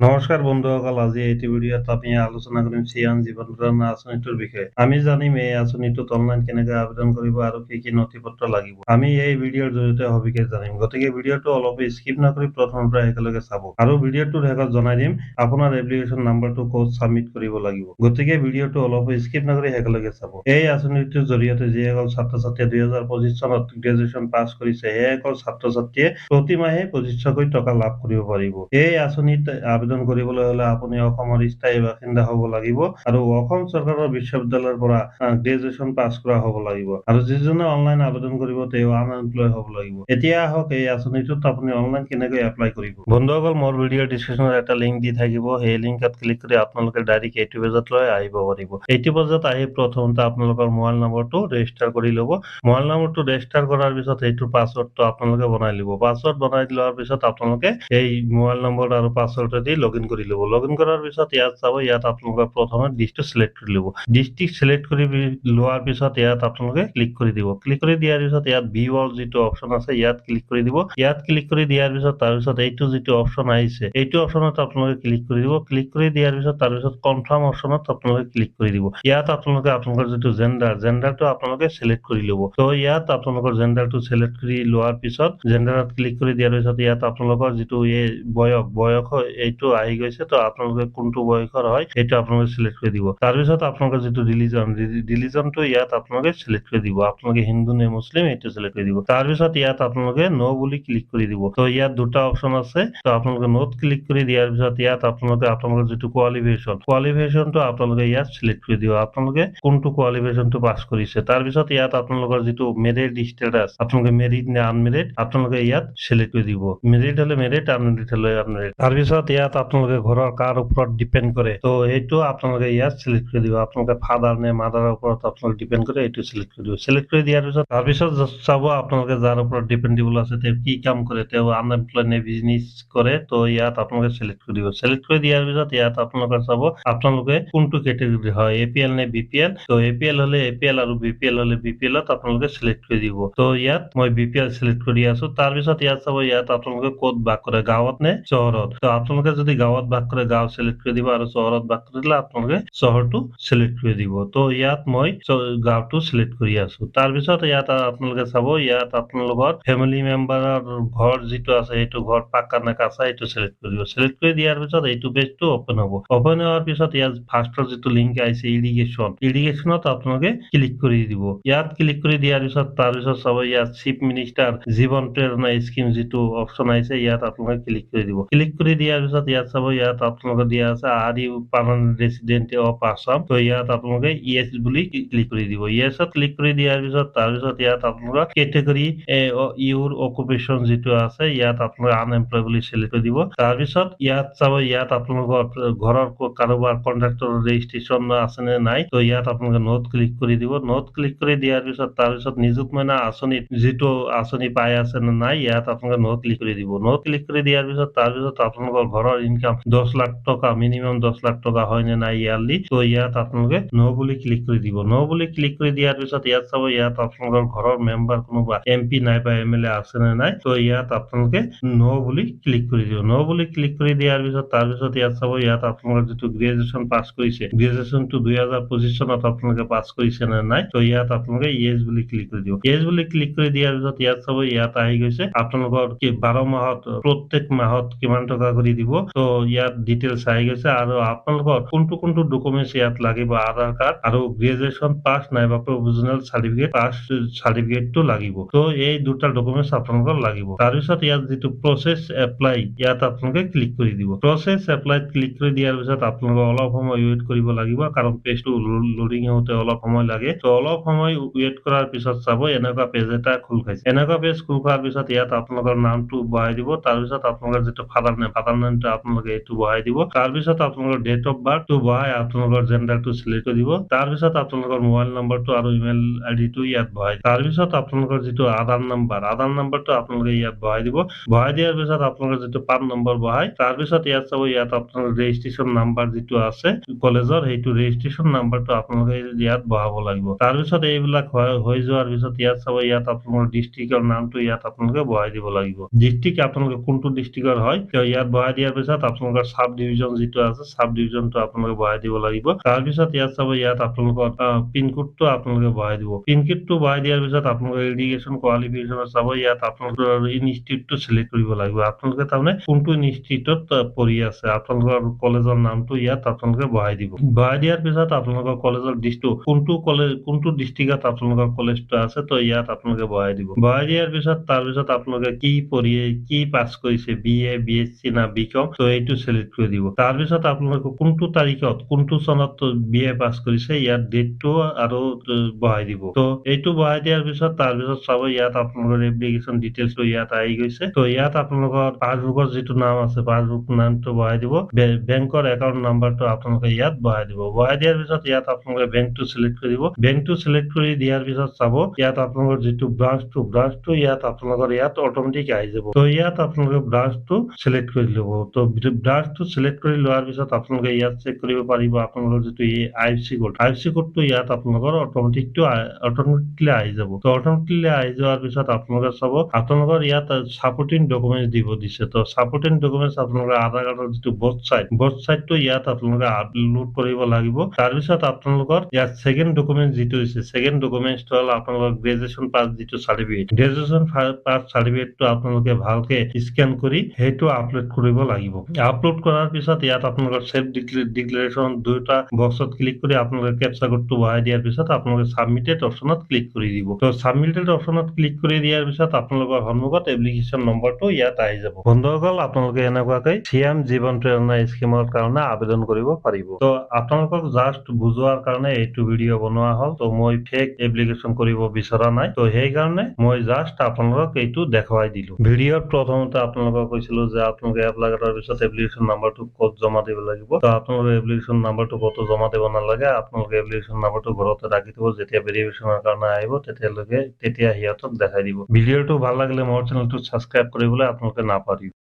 নমস্কাৰ বন্ধুসকল, আজি এইটো ভিডিঅ'ত আমি আলোচনা কৰিম চিয়ান জীৱন প্ৰেৰণা আঁচনিটোৰ বিষয়ে। আমি জানিম এই আঁচনিটোত অনলাইন কেনেকৈ আবেদন কৰিব আৰু কি কি নথি পত্ৰ লাগিব। আমি এই ভিডিঅ'ৰ জৰিয়তে সবিশেষ জানিম। গতিকে ভিডিঅ'টো অলপ স্কিপ নকৰি প্ৰথমৰ পৰা একেলগে চাব আৰু ভিডিঅ'টোৰ শেষত জনাই দিম আপোনাৰ এপ্লিকেশ্যন নাম্বাৰটো ক'ত ছাবমিট কৰিব লাগিব। গতিকে ভিডিঅ'টো অলপ স্কিপ নকৰি একেলগে চাব। এই আঁচনিটোৰ জৰিয়তে যিসকল ছাত্ৰ ছাত্ৰীয়ে 2025 চনত গ্ৰেজুৱেশ্যন পাছ কৰিছে, সেইসকল ছাত্ৰ ছাত্ৰীয়ে প্ৰতিমাহে 2500কৈ টকা লাভ কৰিব পাৰিব। এই আঁচনিত আবেদন কৰিবলৈ হলে আপুনি অসমৰ স্থায়ী বাসিন্দা হ'ব লাগিব আৰু অসম চৰকাৰৰ বিশ্ববিদ্যালয়ৰ পৰা গ্ৰেজুৱেশ্যন পাছ কৰা হ'ব লাগিব আৰু যিজনে অনলাইন আবেদন কৰিব তেওঁ আনএমপ্লয় হ'ব লাগিব। এতিয়া আহক, এই আঁচনিটোত আপুনি অনলাইন কেনেকৈ এপ্লাই কৰিব। বন্ধুসকল, মোৰ ভিডিঅ' ডিছক্ৰিপশ্যনত এটা লিংক দি থাকিব। সেই লিংকত ক্লিক কৰি আপোনালোকে ডাইৰেক্ট এইটো পেজত লৈ আহিব পাৰিব। এইটো পেজত আহি প্ৰথমতে আপোনালোকৰ মোবাইল নম্বৰটো ৰেজিষ্টাৰ কৰি ল'ব। মোবাইল নম্বৰটো ৰেজিষ্টাৰ কৰাৰ পিছত সেইটোৰ পাছৱৰ্ডটো আপোনালোকে বনাই ল'ব। পাছৱৰ্ড বনাই লোৱাৰ পিছত আপোনালোকে এই মোবাইল নম্বৰ আৰু পাছৱৰ্ড দি লগ ইন কৰি ল'ব। লগ ইন কৰাৰ পিছত ইয়াত চাব, ইয়াত আপোনালোকে প্ৰথমে ডিষ্ট্ৰিক্ট চিলেক্ট কৰি ল'ব। ডিষ্ট্ৰিক্ট চিলেক্ট কৰি লোৱাৰ পিছত ইয়াত আপোনালোকে ক্লিক কৰি দিব। ক্লিক কৰি দিয়াৰ পিছত ইয়াত ভিউ অল যিটো অপশ্যন আছে, ইয়াত ক্লিক কৰি দিব। ইয়াত ক্লিক কৰি দিয়াৰ পিছত তাৰপিছত এইটো যিটো অপশ্যন আহিছে, এইটো অপশ্যনত আপোনালোকে ক্লিক কৰি দিব। ক্লিক কৰি দিয়াৰ পিছত তাৰপিছত কনফাৰ্ম অপশ্যনত আপোনালোকে ক্লিক কৰি দিব। ইয়াত আপোনালোকে আপোনালোকৰ যিটো জেণ্ডাৰ, জেণ্ডাৰটো আপোনালোকে চিলেক্ট কৰি ল'ব। ত' ইয়াত আপোনালোকৰ জেণ্ডাৰটো চিলেক্ট কৰি লোৱাৰ পিছত, জেণ্ডাৰত ক্লিক কৰি দিয়াৰ পিছত ইয়াত আপোনালোকৰ যিটো এই বয়স বয়স এইটো আহি গৈছে। ত' আপোনালোকে কোনটো বয়সৰ হয়, সেইটো আপোনালোকে চিলেক্ট কৰি দিব। তাৰপিছত আপোনালোকৰ যিটো ৰিলিজন, ৰিলিজনটো ইয়াত আপোনালোকে চিলেক্ট কৰি দিব। আপোনালোকে হিন্দু নে মুছলিম, এইটো চিলেক্ট কৰি দিব। তাৰপিছত ইয়াত আপোনালোকে ন' বুলি ক্লিক কৰি দিব। ত' ইয়াত দুটা অপশ্যন আছে। ত' আপোনালোকে ন'ত ক্লিক কৰি দিয়াৰ পিছত ইয়াত আপোনালোকে আপোনালোকৰ যিটো কোৱালিফিকেশ্যন, কোৱালিফিকেশ্যনটো আপোনালোকে ইয়াত চিলেক্ট কৰি দিব, আপোনালোকে কোনটো কোৱালিফিকেশ্যনটো পাছ কৰিছে। তাৰপিছত ইয়াত আপোনালোকৰ যিটো মেৰিড ষ্টেটাছ, আপোনালোকে মেৰিড নে আনমেৰিড, আপোনালোকে ইয়াত চিলেক্ট কৰি দিব। মেৰিড হলে মেৰিড, আনমেৰিড হলে আনমেৰিড। তাৰপিছত ইয়াত আপোনালোকে ঘৰৰ কাৰ ওপৰত ডিপেণ্ড কৰে, ত' সেইটো আপোনালোকে ইয়াত চিলেক্ট কৰি দিব। আপোনালোকে ফাদাৰ নে মাদাৰৰ ওপৰত আপোনালোকে ডিপেণ্ড কৰে, এইটো চিলেক্ট কৰি দিব। চিলেক্ট কৰি দিয়াৰ পিছত তাৰপিছত চাব, আপোনালোকে যাৰ ওপৰত ডিপেণ্ড দিবলৈ আছে তেওঁ কি কাম কৰে, তেওঁ আনএমপ্লয় নে বিজনেছ কৰে। ত' ইয়াত আপোনালোকে চিলেক্ট কৰি দিব। চিলেক্ট কৰি দিয়াৰ পিছত ইয়াত আপোনালোকে চাব, আপোনালোকে কোনটো কেটেগৰী হয়, এপিএল নে বিপিএল। ত' এপিএল হলে এপিএল আৰু বিপিএল হলে বিপিএল ত আপোনালোকে চিলেক্ট কৰি দিব। ত' ইয়াত মই বিপিএল চিলেক্ট কৰি আছো। তাৰপিছত ইয়াত চাব, ইয়াত আপোনালোকে ক'ত বাস কৰে, গাঁৱত নে চহৰত। ত' আপোনালোকে যদি গাঁৱত বাস কৰে, গাঁও চিলেক্ট কৰি দিব আৰু চহৰত বাস কৰিলে আপোনালোকে চহৰটো চিলেক্ট কৰি দিব। ত' ইয়াত মই গাঁৱটো চিলেক্ট কৰি আছো। তাৰপিছত ইয়াত আপোনালোকে চাব, ইয়াত আপোনালোকৰ ফেমিলি মেম্বাৰৰ ঘৰ যিটো আছে, সেইটো ঘৰ পাক্কা নে কাঁচা, এইটো চিলেক্ট কৰি দিব। চিলেক্ট কৰি দিয়াৰ পিছত এইটো পেজটো অপেন হ'ব। অপেন হোৱাৰ পিছত ইয়াত ফাৰ্ষ্টৰ যিটো লিংক আহিছে ইৰিগেশ্যন, ইৰিগেশ্যনত আপোনালোকে ক্লিক কৰি দিব। ইয়াত ক্লিক কৰি দিয়াৰ পিছত তাৰপিছত চাব, ইয়াত চিফ মিনিষ্টাৰ জীৱন প্ৰেৰণা স্কিম যিটো অপশ্যন আহিছে, ইয়াত আপোনালোকে ক্লিক কৰি দিব। ক্লিক কৰি দিয়াৰ পিছত ইয়াত চাব, ইয়াত আপোনালোকে দিয়া আছে "Are you permanent resident of Assam?" ত' ইয়াত আপোনালোকে য়েছ বুলি ক্লিক কৰি দিব। য়েছত ক্লিক কৰি দিয়াৰ পিছত তাৰপিছত ইয়াত আপোনালোকৰ কেটেগৰী ইউৰ অকুপেশ্যন যিটো আছে, ইয়াত আপোনালোকে আনএমপ্লয় বুলি চিলেক্ট কৰি দিব। তাৰপিছত ইয়াত চাব, ইয়াত আপোনালোকৰ ঘৰৰ কাৰোবাৰ কণ্ট্ৰাক্টৰ ৰেজিষ্ট্ৰেশ্যন আছে নে নাই। ত' ইয়াত আপোনালোকে ন'ত ক্লিক কৰি দিব। ন'ত ক্লিক কৰি দিয়াৰ পিছত তাৰপিছত নিযুত মইনা আঁচনিত যিটো আঁচনি পাই আছে নে নাই, ইয়াত আপোনালোকে ন'ত ক্লিক কৰি দিব। ন'ত ক্লিক কৰি দিয়াৰ পিছত তাৰপিছত আপোনালোকৰ ঘৰৰ ইনকাম 10 লাখ টকা, মিনিমাম 10 লাখ টকা হয় নে নাই ইয়াৰলি। ত' ইয়াত আপোনালোকে ন' বুলি ক্লিক কৰি দিব। ন' বুলি ক্লিক কৰি দিয়াৰ পিছত ইয়াত চাব, ইয়াত আপোনালোকৰ ঘৰৰ মেম্বাৰ কোনোবা এমপি নাইবা এমএলএ আছে নে নাই। ত' ইয়াত আপোনালোকে ন' বুলি ক্লিক কৰি দিব। ন' বুলি ক্লিক কৰি দিয়াৰ পিছত তাৰপিছত ইয়াত চাব, ইয়াত আপোনালোকৰ যিটো গ্ৰেজুৱেশ্যন পাছ কৰিছে, গ্ৰেজুৱেশ্যনটো 2025 চনত আপোনালোকে পাছ কৰিছে নে নাই। ত' ইয়াত আপোনালোকে য়েছ বুলি ক্লিক কৰি দিব। য়েছ বুলি ক্লিক কৰি দিয়াৰ পিছত ইয়াত চাব, ইয়াত আহি গৈছে আপোনালোকৰ কি 12 মাহত প্ৰত্যেক মাহত কিমান টকা কৰি দিব। ত' ইয়াত ডিটেইলছ আহি গৈছে আৰু আপোনালোকৰ কোনটো কোনটো ডকুমেণ্টছ ইয়াত লাগিব, আধাৰ কাৰ্ড আৰু গ্ৰেজুৱেশ্যন পাছ নাইবা প্ৰভিজনেল চাৰ্টিফিকেট পাছ চাৰ্টিফিকেটটো লাগিব। ত' এই দুটা ডকুমেণ্টছ আপোনালোকৰ লাগিব। তাৰপিছত ইয়াত যিটো প্ৰচেছ এপ্লাই, ইয়াত আপোনালোকে ক্লিক কৰি দিব। প্ৰচেছ এপ্লাইত ক্লিক কৰি দিয়াৰ পিছত আপোনালোকে অলপ সময় ৱেইট কৰিব লাগিব, কাৰণ পেজটো লোডিং হওঁতে অলপ সময় লাগে। ত' অলপ সময় ৱেইট কৰাৰ পিছত চাব, এনেকুৱা পেজ এটা খোল খাইছে। এনেকুৱা পেজ খোল খোৱাৰ পিছত ইয়াত আপোনালোকৰ নামটো বহাই দিব। তাৰপিছত আপোনালোকৰ যিটো ফাদাৰ নেম, ফাদাৰ নেমটো আপোনালোকে এইটো বহাই দিব। তাৰপিছত আপোনালোকৰ ডেট অফ বাৰ্থটো বহাই আপোনালোকৰ জেণ্ডাৰটো চিলেক্ট কৰি দিব। তাৰপিছত আপোনালোকৰ মোবাইল নম্বৰটো আৰু ইমেইল আইডিটো ইয়াত বহাই দিব। তাৰপিছত আপোনালোকৰ যিটো আধাৰ নাম্বাৰ, আধাৰ নাম্বাৰটো আপোনালোকে ইয়াত বহাই দিব। বহাই দিয়াৰ পিছত আপোনালোকৰ যিটো পান নম্বৰ বহাই, তাৰপিছত ইয়াত চাব, ইয়াত আপোনালোকৰ ৰেজিষ্ট্ৰেশ্যন নাম্বাৰ যিটো আছে কলেজৰ, সেইটো ৰেজিষ্ট্ৰেশ্যন নাম্বাৰটো আপোনালোকে ইয়াত বহাব লাগিব। তাৰপিছত এইবিলাক হৈ যোৱাৰ পিছত ইয়াত চাব, ইয়াত আপোনালোকৰ ডিষ্ট্ৰিক্টৰ নামটো ইয়াত আপোনালোকে বহাই দিব লাগিব। ডিষ্ট্ৰিক্ট আপোনালোকে কোনটো ডিষ্ট্ৰিক্টৰ হয়, ইয়াত বহাই দিয়াৰ পিছত পিছত আপোনালোকৰ চাব ডিভিজন যিটো আছে, চাব ডিভিজনটো আপোনালোকে বহাই দিব লাগিব। তাৰপিছত ইয়াত চাব, ইয়াত আপোনালোকৰ পিনকোডটো আপোনালোকে বহাই দিব। পিনকোডটো বহাই দিয়াৰ পিছত আপোনালোকে এডুকেশ্যন কোৱালিফিকেশ্যন চাব, ইয়াত আপোনালোকৰ ইনষ্টিটিউটটো চিলেক্ট কৰিব লাগিব। আপোনালোকে তাৰমানে কোনটো ইনষ্টিটিউটত পঢ়ি আছে, আপোনালোকৰ কলেজৰ নামটো ইয়াত আপোনালোকে বহাই দিব। বহাই দিয়াৰ পিছত আপোনালোকৰ কলেজৰ ডিষ্ট্ৰিক্ট, কোনটো কলেজ, কোনটো ডিষ্ট্ৰিক্টত আপোনালোকৰ কলেজটো আছে, তো ইয়াত আপোনালোকে বহাই দিব। বহাই দিয়াৰ পিছত তাৰপিছত আপোনালোকে কি পঢ়ি কি পাছ কৰিছে, B A, B S C না বি কম, তো এইটো চিলেক্ট কৰি দিব। তাৰপিছত আপোনালোকে কোনটো তাৰিখত, কোনটো চনত বি এ পাছ কৰিছে, ইয়াত ডেটটো আৰু বহাই দিব। তো এইটো বহাই দিয়াৰ পিছত তাৰপিছত চাব, ইয়াত আপোনালোকৰ এপ্লিকেশ্যন ডিটেইলছটো ইয়াত আহি গৈছে। তো ইয়াত আপোনালোকৰ পাছবুকৰ যিটো নাম আছে, পাছবুক নামটো বহাই দিব। বেংকৰ একাউণ্ট নাম্বাৰটো আপোনালোকে ইয়াত বহাই দিব। বহাই দিয়াৰ পিছত ইয়াত আপোনালোকে বেংকটো চিলেক্ট কৰি দিব। বেংকটো চিলেক্ট কৰি দিয়াৰ পিছত চাব, ইয়াত আপোনালোকৰ যিটো ব্ৰাঞ্চটো ইয়াত আপোনালোকৰ ইয়াত অট'মেটিক আহি যাব। তো ইয়াত আপোনালোকে ব্ৰাঞ্চটো চিলেক্ট কৰি ল'ব। তো ব্ৰাঞ্চটো চিলেক্ট কৰি লোৱাৰ পিছত আপোনালোকে ইয়াত চেক কৰিব পাৰিব, আপোনালোকৰ যিটো এই আই এফ চি কোড, আই এফ চি কোডটো ইয়াত আপোনালোকৰ অট'মেটিকলি আহি যাব। তো অট'মেটিকলি আহি যোৱাৰ পিছত আপোনালোকে চাব, আপোনালোকৰ ইয়াত ছাপৰ্টিং ডকুমেণ্টছ দিব দিছে। তো ছাপৰ্টিং ডকুমেণ্টছ আপোনালোকৰ আধাৰ কাৰ্ডৰ যিটো বথ চাইডটো ইয়াত আপোনালোকে আপলোড কৰিব লাগিব। তাৰপিছত আপোনালোকৰ ইয়াত ছেকেণ্ড ডকুমেণ্ট যিটো হৈছে, ছেকেণ্ড ডকুমেণ্টছটো হ'ল আপোনালোকৰ গ্ৰেজুৱেশ্যন পাছ যিটো চাৰ্টিফিকেট, গ্ৰেজুৱেশ্যন পাছ চাৰ্টিফিকেটটো আপোনালোকে ভালকে স্কেন কৰি সেইটো আপলোড কৰিব লাগিব। আপলোড কৰাৰ পিছত ইয়াত আপোনালোকৰ চেল্ফ ডিক্লেৰেশ্যন দুয়োটা বক্সত ক্লিক কৰি আপোনালোকে কেপচা কোডটো বহাই দিয়াৰ পিছত আপোনালোকে ছাবমিটেড অপশ্যনত ক্লিক কৰি দিব। তো ছাবমিটেড অপশ্যনত ক্লিক কৰি দিয়াৰ পিছত আপোনালোকৰ সন্মুখত এপ্লিকেশ্যন নম্বৰটো ইয়াত আহি যাব। বন্ধুসকল, আপোনালোকে এনেকুৱাকৈ চিএম জীৱন প্ৰেৰণা স্কীমৰ কাৰণে আবেদন কৰিব পাৰিব। তো আপোনালোকক জাষ্ট বুজোৱাৰ কাৰণে এইটো ভিডিঅ' বনোৱা হ'ল। তো মই ফেক এপ্লিকেশ্যন কৰিব বিচৰা নাই, তো সেইকাৰণে মই জাষ্ট আপোনালোকক এইটো দেখুৱাই দিলো। ভিডিঅ'ত প্ৰথমতে আপোনালোকক কৈছিলো যে আপোনালোকে এপ্লাই কৰাৰ পিছত এপ্লিকেশ্যন নাম্বাৰটো ক'ত জমা দিব লাগিব। তো আপোনালোকে এপ্লিকেশ্যন নাম্বাৰটো ক'তো জমা দিব নালাগে। আপোনালোকে এপ্লিকেশ্যন নাম্বাৰটো ঘৰতে ৰাখি থব। যেতিয়া ভেৰিফিকেশ্যনৰ কাৰণে আহিব, তেতিয়ালৈকে তেতিয়া সিহঁতক দেখাই দিব। ভিডিঅ'টো ভাল লাগিলে মোৰ চেনেলটো ছাবস্ক্ৰাইব কৰিবলৈ আপোনালোকে নাপাহৰিব।